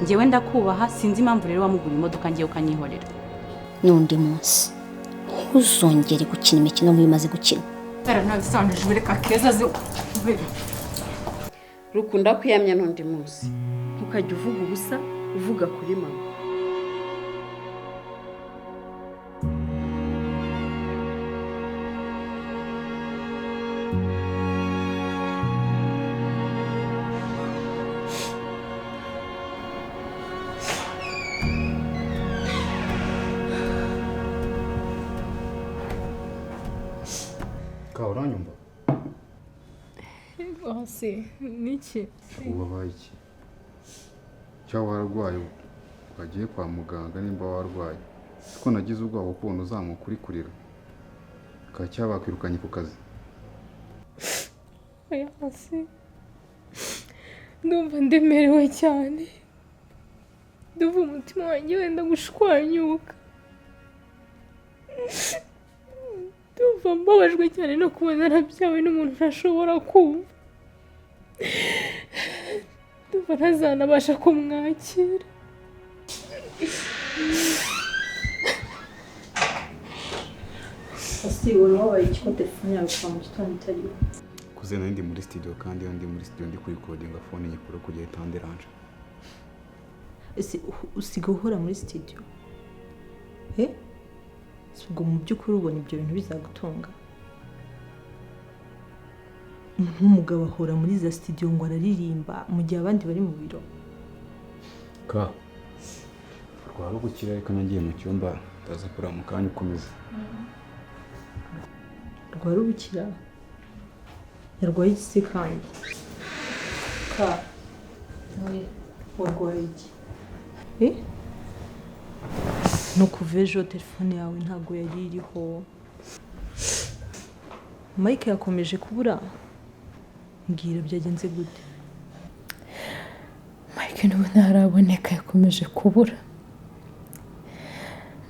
Njyewe ndakubaha, sinzi impamvu rero wamugura imodoka ngiye ukanyihorera. N'undi munsi ntuzongere gukina imikino nk'iyo umaze gukina. Nabisobanuje, reka Keza aze. Rukunda kwiyamya n'undi munsi ntukajya uvuga ubusa uvuga kuri mama. Ka, uranyumva? Hasi niki? Wabaye iki? Cyangwa wararwaye, wagiye kwa muganga? Nimba warwaye, siko nagize ubwoba kubona uzamuka uri kurira. Ka, cyangwa bakwirukanye ku kazi? Oya hasi, ndumva ndemerewe cyane, ndumva umutima wanjye wenda gushwanyuka, ndumva mbabajwe cyane no kubona narabyawe n'umuntu ntashobora kumva, ndumva ntazanabasha kumwakira. Ese wari wabaye iki ko telefone yawe kuva mu gitondo itariho? Kuze nari ndi muri studio, kandi iyo ndi muri studio ndi kurikodinga, phone nyikura kugira itanderanje. Ese usiga uhora muri studio? Eh? Si ubwo mu by'ukuri ubona ibyo bintu bizagutunga? Umuntu w'umugabo ahora muri za studio ngo araririmba mu gihe abandi bari mu biro. Ka, rwara gukira, reka nagiye mu cyumba, ndaza kureba mu kanya ukomeza. Rwara ubukira? Yarwaye iki se kandi? Ka, warwaye iki? Eh? No kuva ejo telefone yawe ntabwo yari iriho. Mike yakomeje kubura. Mbwira byagenze gute? Mike n'ubu ntaraboneka, yakomeje kubura,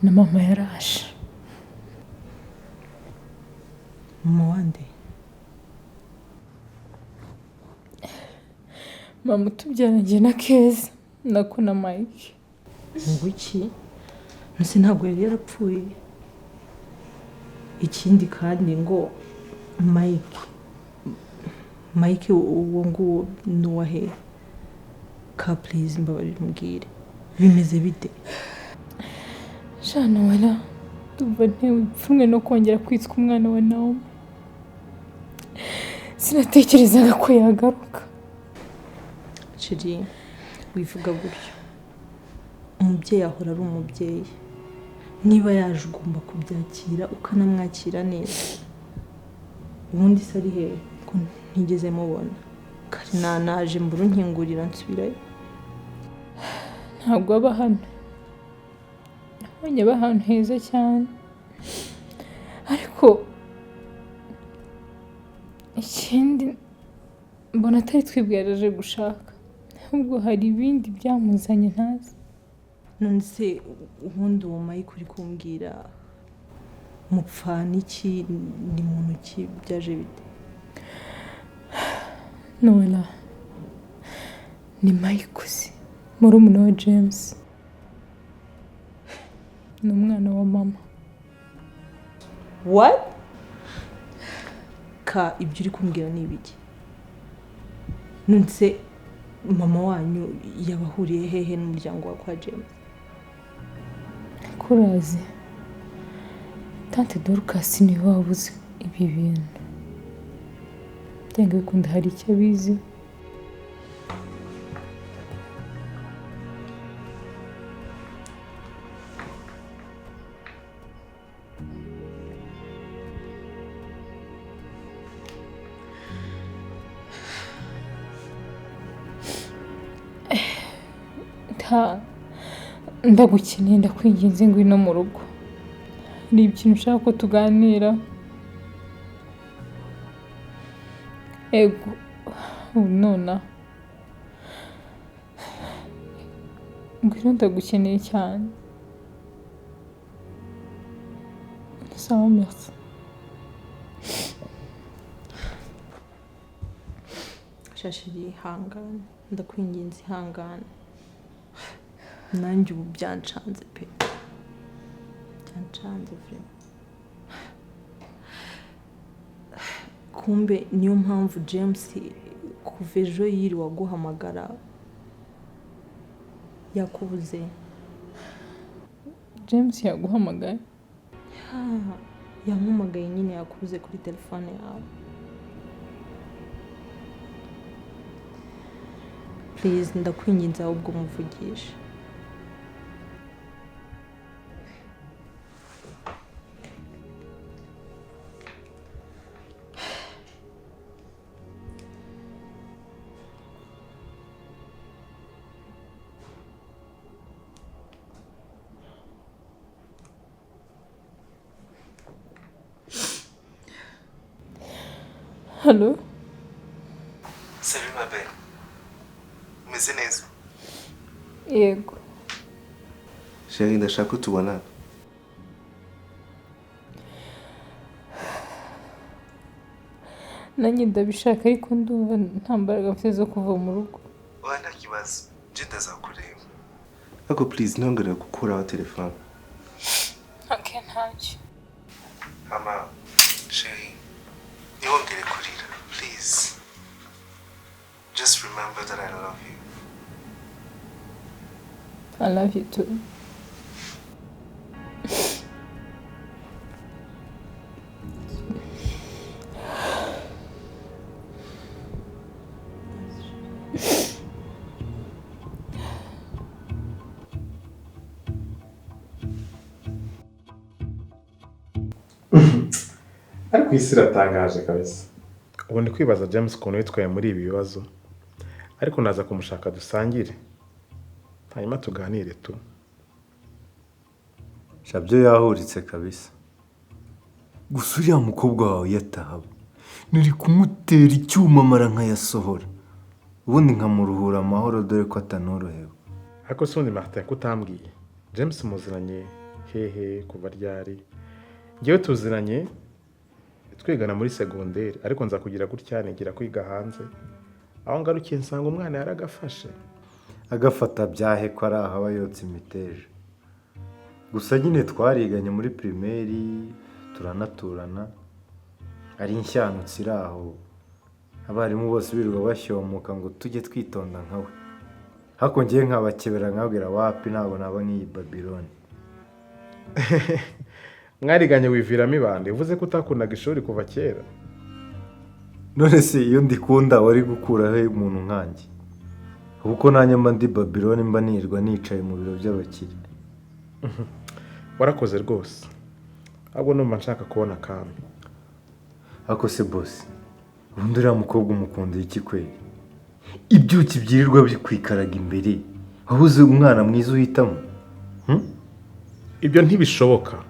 na mama yaraje. Mama wande? Mama utubyara njye na Keza, nako na Mike. Ngo iki? Nuse ntabwo yari yarapfuye? Ikindi kandi ngo Mike uwo nguwo ni uwa he? Ka please mbabarira umbwire bimeze bite? Jana wala, ndumva ntewe ipfunwe no kongera kwitwa umwana wa Naomi. Sinatekerezaga ko yagaruka. Chérie, wivuga gutyo. Umubyeyi ahora ari umubyeyi. Niba yaje ugomba kubyakira ukanamwakira neza. Ubundi se ari hehe ko ntigeze mubona? Kare naje mbura unkingurira nsubirayo. Ntabwo aba hano. Nabonye aba ahantu heza cyane, ariko ikindi mbona atari twibwe yaraje gushaka, ahubwo hari ibindi byamuzanye ntazi. None se ubundi uwo Mike uri kumbwira mupfana iki? Ni muntu ki? Byaje bite? Noella, ni Mike uzi, murumuna wa James, ni umwana wa mama. What? Ka, ibyo uri kumbwira ni ibiki? None se mama wanyu yabahuriye hehe n'umuryango wa kwa James? Kurazi tante Dorcas niwe waba uzi ibi bintu, byanga bikunda hari icyo abizi. Ndagukeneye, ndakwinginze ngwino mu rugo, hari ikintu ushaka ko tuganira. Ego nona ngwino, ndagukeneye cyane. Sawa, merci. Shashiri, ihangane, ndakwinginze ihangane. Nanjye ubu byancanze pe, byancanze vraiment. Kumbe niyo mpamvu James kuva ejo yiriwe aguhamagara yakubuze. James yaguhamagaye? Yampamagaye nyine, yakubuze kuri telefone yawe. Please ndakwinginze ahubwo muvugishe. Halo. Salut ma belle. Umeze neza? Yego. Chérie, ndashaka ko tubonana. Nanjye ndabishaka ariko ndumva nta mbaraga mfite zo kuva mu rugo. Oya nta kibazo, nje ndazakureba. Ariko please ntongere gukuraho telefone. Okay, ntacyo. Mama, chérie, ntiwongere kurira, please. Just remember that I love you. I love you too. Ariko isi iratangaje kabisa. Ubu ndi kwibaza James ukuntu yitwaye muri ibi bibazo, ariko naza kumushaka dusangire hanyuma tuganire tu. Shabyo yahuritse kabisa. Gusa uriya mukobwa wawe yatahaba nuri kumutera icyuma amara nkayasohora, ubundi nkamuruhura amahoro, dore ko atanorohewe. Ariko se ubundi Martin kutambwiye James muziranye hehe kuva ryari? Ngewe tuziranye twigana muri segonderi, ariko nza kugira gutya nigira kwiga hanze, aho ngarukiye nsanga umwana yaragafashe. Agafata byahe ko ari aho aba yotsa imiteja. Gusa nyine twariganye muri primaire, turanaturana, ari inshyanutsi iri aho. Abarimu bose birirwa bashyomoka ngo tujye twitonda nkawe. Ariko ngewe nkabakebera nkabwira wapi, ntabwo naba nk'iyi Babiloni. Mwariganye wiviramo ibandi, uvuze ko utakundaga ishuri kuva kera. None se iyo ndikunda wari gukuraho umuntu nkanjye? Kuko nanjye mba ndi Babiloni, mba nirwa nicaye mu biro by'abakire. Warakoze rwose, ahubwo numva nshaka kubona akambi. Ariko se boss, ubundi uriya mukobwa umukundira iki kweli? Ibyuki byirirwa bikwikaraga imbere, wabuze umwana mwiza uhitamo? Ibyo ntibishoboka.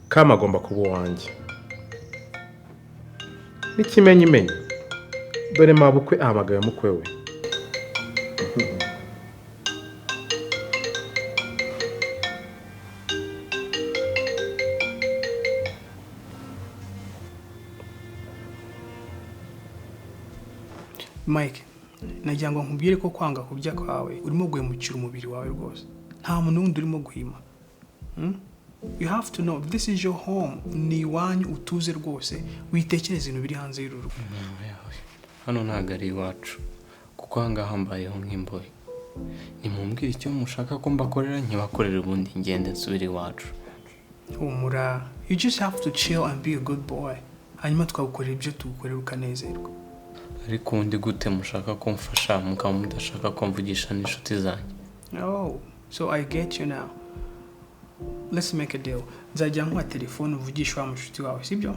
Kama agomba kuba uwanjye. N'ikimenyimenyi, dore mabukwe ahamagaye mukwe we. Mike, nagira ngo nkubwire ko kwanga kurya kwawe urimo guhemukira umubiri wawe rwose. Nta muntu wundi urimo guhima. You have to know this is your home. Ni iwanyu, utuze rwose, witekereze ibintu biri hanze y'uru rugo. Hano ntabwo ari iwacu, kuko aha ngaha mbayeho nk'imbohe. Nimumbwire icyo mushaka ko mbakorera, nkibakorera, ubundi ngende nsubire iwacu. Humura, you just have to chill and be a good boy. Hanyuma tukagukorera ibyo tugukorera ukanezerwa. Ariko ubundi gute mushaka ko mfasha mukaba mudashaka ko mvugisha n'inshuti zanjye? Oh, so I get you now. Let's make a deal. Nzajya nkuha telefone uvugisha wa mushuti wawe, sibyo?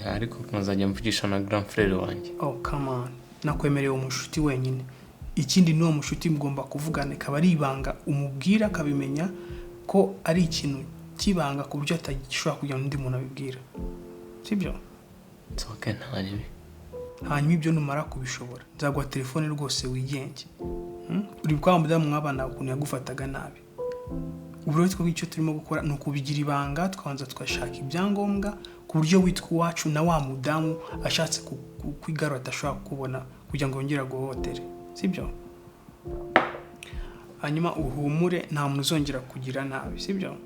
Ariko muzajya mvugisha na grand frère wanjye. Oh, come on. Nakwemereye umushuti wenyine. Ikindi n'uwo mushuti mugomba kuvugana, ikaba ari ibanga umubwira akabimenya ko ari ikintu cy'ibanga ku buryo atagishobora kugira undi muntu abibwira. Sibyo? It's okay, nta ribi. Hanyuma ibyo numara kubishobora, nzaguha telefone rwose wigenge. Uri kwa mudamu mwabana ukuntu yagufataga nabi. Ubu rero twebwe icyo turimo gukora ni ukubigira ibanga, tukabanza tugashaka ibyangombwa ku buryo witwa uwacu na wa mudamu ashatse kwigarura adashobora kukubona kugira ngo yongere aguhohotere. Sibyo? Hanyuma uhumure, nta muntu uzongera kugira nabi, sibyo?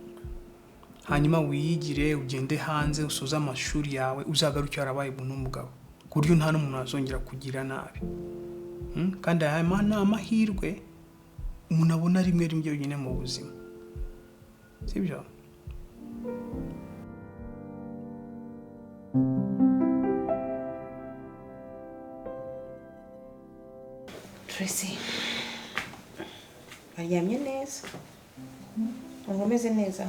Hanyuma wiyigire, ugende hanze, usoze amashuri yawe, uzagaruke warabaye umuntu w'umugabo, ku buryo nta n'umuntu wazongera kugira nabi. Kandi aya ni amahirwe umuntu abona rimwe rimwe yonyine mu buzima, sibyo? Tracy, aryamye neza, uba umeze neza.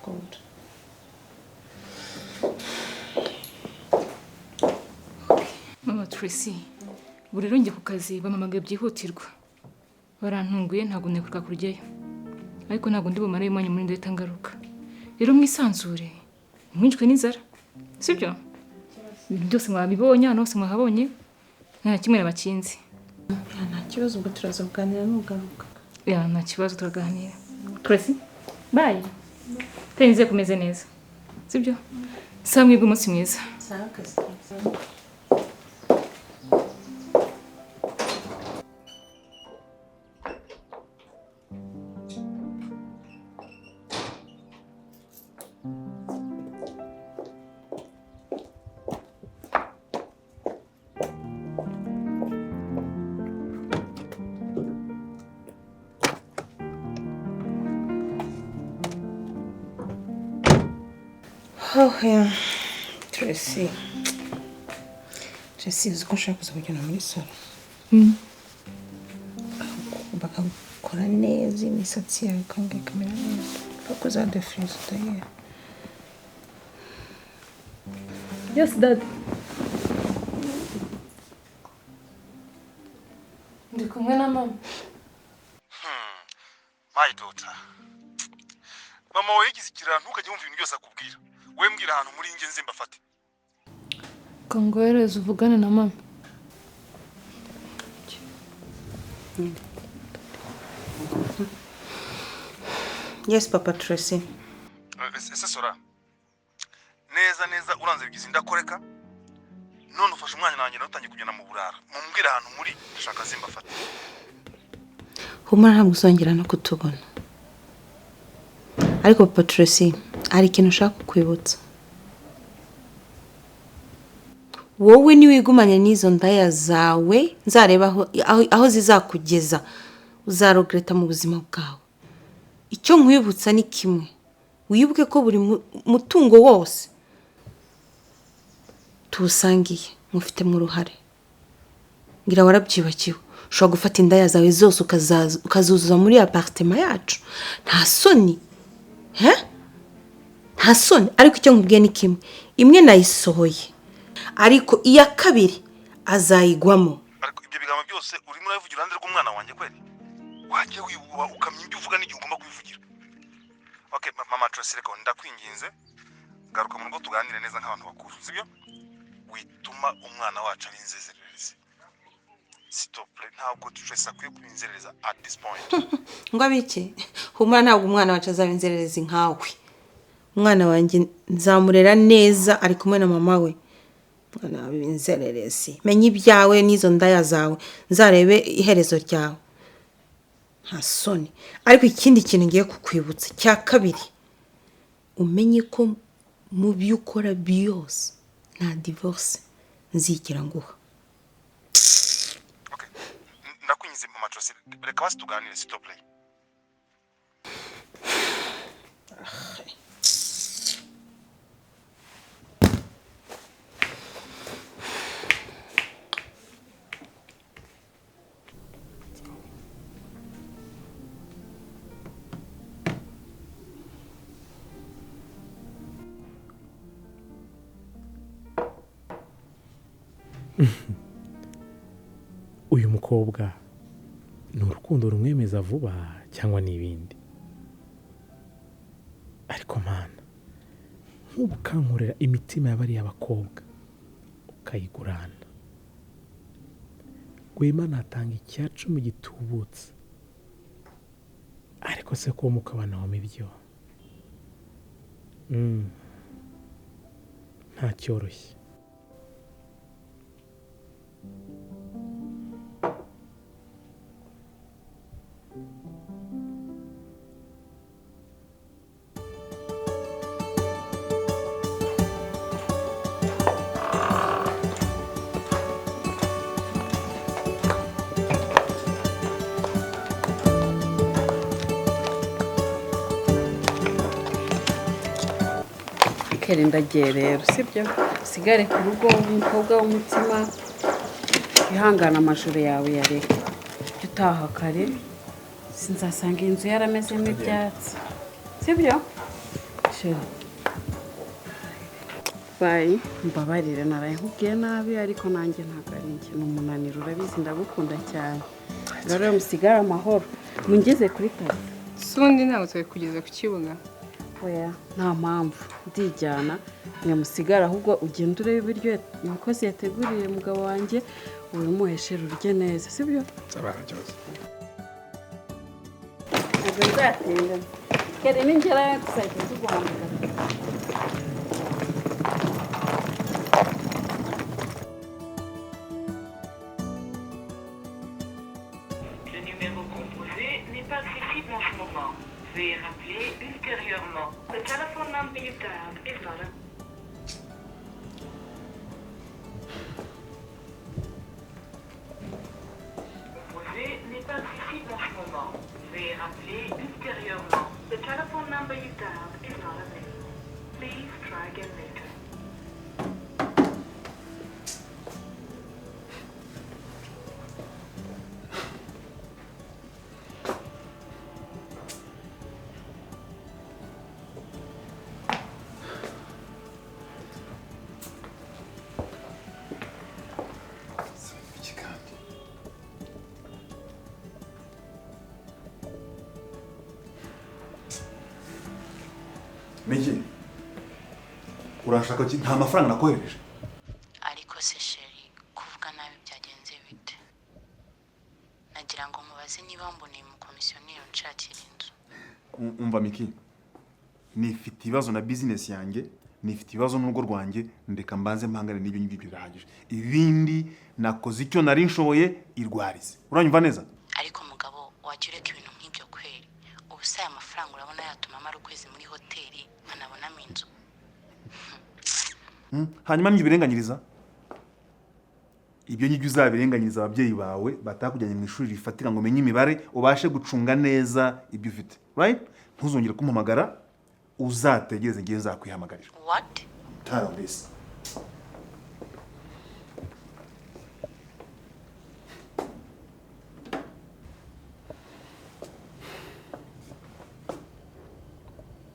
Good. Mama Tracy, ubu rero njye ku kazi bampamagaye byihutirwa, barantunguye ntabwo nekuruka kuryayo, ariko ntabwo ndi bumare umwanya munini ndahita ngaruka. Rero mwisanzure, ntimwicwe n'inzara, sibyo? Ibintu byose mwabibonye, ahantu hose mwahabonye, nta na kimwe nabakinze. Nta kibazo, ubwo turaza kuganira nugaruka. Ya, nta kibazo turaganira. Tracy, bye. Nizeye kumeze neza, sibyo? Sawa, mwebwe umunsi mwiza. Sawa, akazi keza. Oh yeah, Tracy. Tracy, uzi ko nshaka kuza kujyana muri salo. Bakakora neza imisatsi yawe ikongera ikamera neza. Kuko uzadefiriza utayera. Yes, dad. Ndi kumwe na mama. My daughter. Mama wawe yigize ikirara, ntukajye wumva ibintu byose akubwira. We mbwira ahantu muri nge nze mbafate. Kongohereze uvugane na mama. Yes, Papa Tracy. Ese Sora, neza neza uranze bigize indakoreka, none ufashe umwanya wanjye nawe utangiye kugenda mu burara. Mumbwira ahantu muri ndashaka nze mbafate. Humura ntabwo uzongera no kutubona. Ariko Papa Tracy, hari ikintu ushaka kukwibutsa. Wowe niwigumanye n'izo ndaya zawe, nzareba aho zizakugeza, uzarogreta mu buzima bwawe. Icyo nkwibutsa ni kimwe, wibuke ko buri mutungo wose tuwusangiye mufitemo uruhare. Ngira warabyibakiwe, ushobora gufata indaya zawe zose ukazuzuza muri apartment yacu. Nta soni, he? Nta soni. Ariko icyo nkubwiye ni kimwe, imwe nayisohoye, ariko iya kabiri azayigwamo. Ariko ibyo bigambo byose urimo urabivugira iruhande rw'umwana wanjye kweli? Wajya wibuba ukamenya ibyo uvuga n'igihe ugomba kubivugira. Okay, mama Tracy, reka ndakwinginze, garuka mu rugo tuganire neza nk'abantu bakuru, sibyo? Wituma umwana wacu ari inzezererezi. Stop, ntabwo Tracy akwiye kuba inzererezi at this point. Ngo abiki? Humura ntabwo umwana wacu azaba inzererezi nkawe. Umwana wanjye nzamurera neza, ari kumwe na mama we. Mwana wawe inzererezi. Menya ibyawe n'izo ndaya zawe, nzarebe iherezo ryawe. Nta soni. Ariko ikindi kintu ngiye kukwibutsa cya kabiri, umenye ko mu byo ukora byose nta divorce nzigera nguha. Okay, ndakwinginze mama Tracy, reka basi tuganire, s'il te plaît. Uyu mukobwa ni urukundo rumwemeza vuba cyangwa ni ibindi? Ariko mana, nk'ubu ukankorera imitima y'abariya bakobwa ukayigurana. Rwema natanga 10% gitubutse, ariko se ko mukabana wa ibyo nta cyoroshye. Kere ndagiye rero, sibyo? Usigare ku rugo umukobwa w'umutima, ihangana amajoro yawe yareka. Jya utaha kare, sinzasanga inzu yaramezemo ibyatsi. Sibyo? Chérie. Bye, mbabarire naraye nkubwiye nabi ariko nanjye ntabwo ari njye, ni umunaniro urabizi ndagukunda cyane. Rero musigare amahoro, mungeze kuri taxi. Sundi ntabwo twari kugeza ku kibuga. Oya, nta mpamvu ndijyana, mwe musigare ahubwo ugende urebe ibiryo umukozi yateguriye umugabo wanjye, ubimuheshere urye neza, sibyo? Nzabana kibazo. Ntabwo nzatinda. Kere ningerayo tuzajya tuguhamagara. Le numéro composé n'est pas accessible en ce moment. Veuillez rappeler ultérieurement. The telephone number you dialed is not a... Composé n'est pas accessible en ce moment. Veuillez rappeler ultérieurement. The telephone number you dialed is not available. Please try again later. Miki, urashaka ki? Nta mafaranga nakohereje. Ariko se chérie, kuvuga nabi byagenze bite? Nagira ngo mubaze niba mboneye umukomisiyoneri unshakira inzu. Umva Miki, nifite ibibazo na business yanjye, nifite ibibazo n'urugo rwanjye, ndeka mbanze mpangane n'ibyo ngibyo birahagije. Ibindi nakoze icyo nari nshoboye irwarize. Uranyumva neza? Ariko mugabo, wajya ureka ibintu nk'ibyo kweri. Ubu se aya mafaranga urabona yatuma amara ukwezi muri hoteli nkanabonamo inzu. Hanyuma nibyo birenganyiriza? Ibyo ngibyo uzabirenganyiriza ababyeyi bawe batakujyanye mu ishuri rifatira ngo umenye imibare ubashe gucunga neza ibyo ufite. Right? Ntuzongere kumpamagara, uzategereze ngiye nzakwihamagarira. What? I'm tired of this.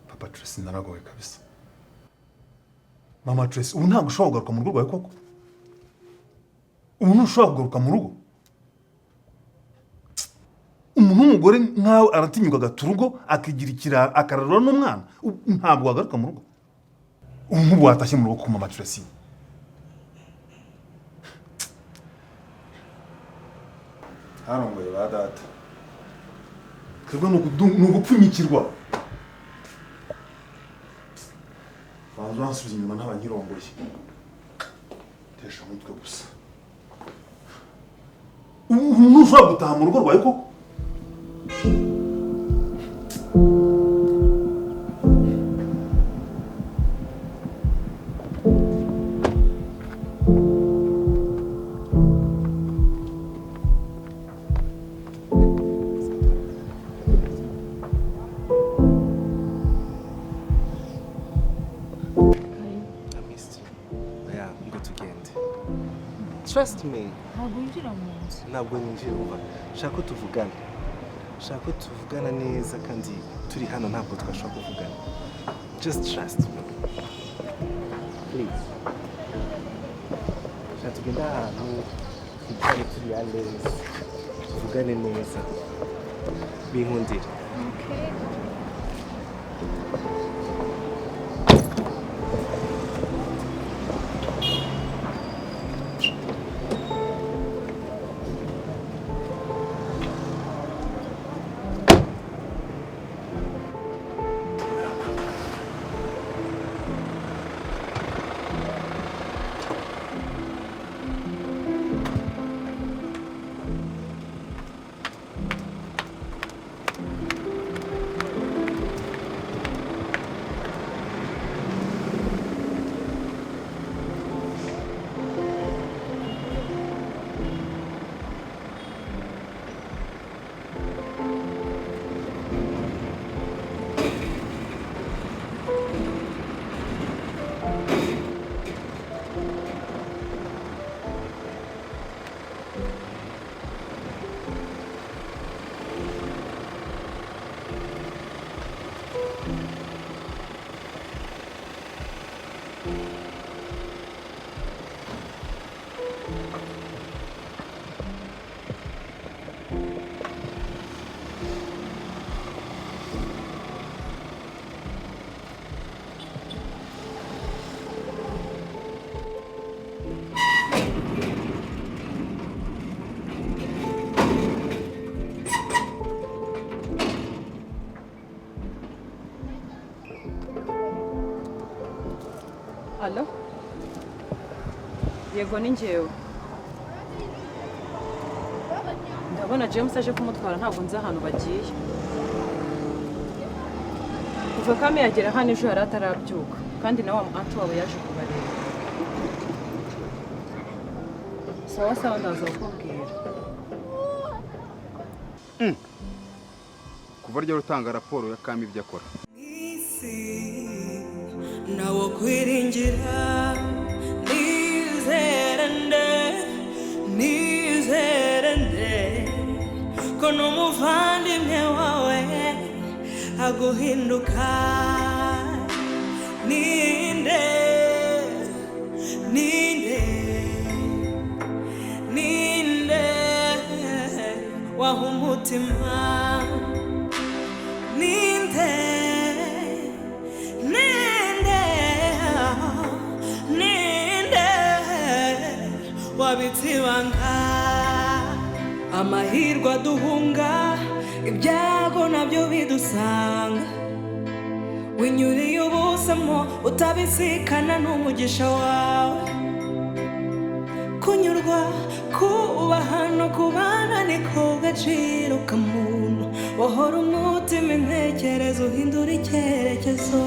Papa Tracy naragowe kabisa. Mama Tracy, ubu ntabwo ushobora kugaruka mu rugo rwawe koko? Ubu ntushobora kugaruka mu rugo? Umuntu w'umugore nkawe aratinyuka agata urugo akigira ikirara akararura n'umwana, ntabwo wagaruka mu rugo. Ubu nk'ubu watashye mu rugo ku Mama Tracy. Harongoye ba data. Twebwe ni ugupfunyikirwa. Banza bansubiza inyuma ntaba nkirongoye. Tesha umutwe gusa. Ubu ntushobora gutaha mu rugo rwawe koko? Yeah, ngo tugende. Trust me. Ntabwo winjira mu nzu. Ntabwo ninjira umva. Shaka ko tuvugana. Shaka ko tuvugana neza kandi turi hano ntabwo twashobora kuvugana. Just trust me. Please. Shaka tugende ahantu twicare turi neza. Tuvugane neza. Binkundire. Okay. Alo? Yego ni njyewe. Ndabona James aje kumutwara, ntabwo nzi ahantu bagiye. Kuva Kami yagera hano ejo yari atarabyuka, kandi nawe wa anti wawe yaje kubareba. Sawa sawa, ndaza kukubwira. Kuva ryari utanga raporo ya Kami ibyo akora? Nawo kwiringira nizere nde, nizere nde ko n'umuvandimwe wawe aguhinduka. Ninde, ninde, ninde waha umutima? Ninde, ninde, ninde wabitse ibanga? Amahirwe aduhunga, ibyago nabyo bidusanga. Winyuriye ubusamo utabisikana n'umugisha wawe. Kunyurwa, kubaha no kubana niko gaciro k'umuntu. Wahora umutima intekerezo uhindura icyerekezo.